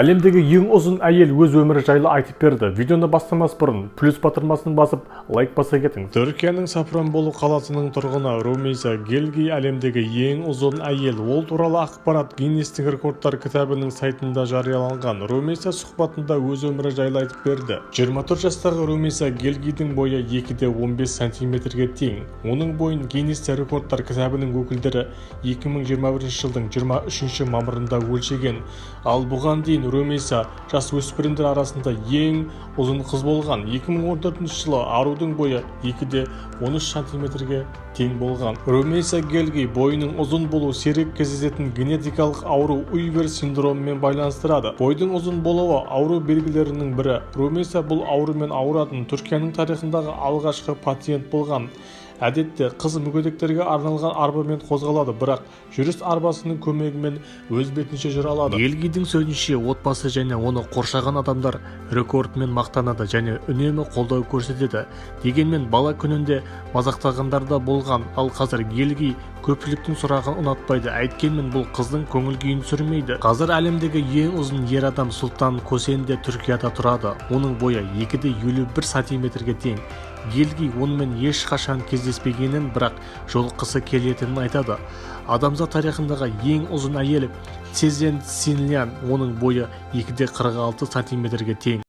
Әлемдегі ең ұзын әйел өз өмірі жайлы айтып берді. Видеоны бастамас бұрын плюс батырмасын басып, лайк баса кетіңіз. Түркияның Сафранболу қаласының тұрғыны Румейса Гелги әлемдегі ең ұзын әйел. Ол туралы ақпарат Гиннестің рекордтар кітабының сайтында жарияланған. Румейса сұхбатында өз өмірі жайлы айтып берді. 24 жастағы Румейса Гелгидің бойы 2,15 сантиметрге тең. Оның бойын Гиннес рекордтар кітабының өкілдері 2021 жылдың 23 мамырында өлшеген. Ал бұған дейін Румейса жас өспірімдер арасында ең ұзын қыз болған. 2014 жылы арудың бойы 2,13 сантиметрге тең болған. Румейса Гелги бойының ұзын болу сирек кездесетін генетикалық ауру Уивер синдромымен байланыстырады. Бойдың ұзын болуы ауру белгілерінің бірі. Румейса бұл аурумен ауыратын Түркияның тарихындағы алғашқы пациент болған. Әдетте қыз мүгедектерге арналған арбамен қозғалады, бірақ жүріс арбасының көмегімен өз бетінше жүре алады. Гелгидің сөзінше, отбасы және оны қоршаған адамдар рекордымен мақтанады және үнемі қолдау көрсетеді. Дегенмен бала күнінде мазақтағандар да болған. Ал қазір Гелги көпшіліктің сұрағын ұнатпайды. Әйткенмен бұл қыздың көңіл күйін түсірмейді. Қазір әлемдегі ең ұзын ер адам Сұлтан Косен де Түркияда тұрады. Оның бойы 2,51 сантиметрге тең. Гелги онымен ешқашан кездеспегенін, бірақ жолыққысы келетінін айтады. Адамзат тарихындағы ең ұзын әйел Цзэн Цинлян, оның бойы 2,46 сантиметрге тең.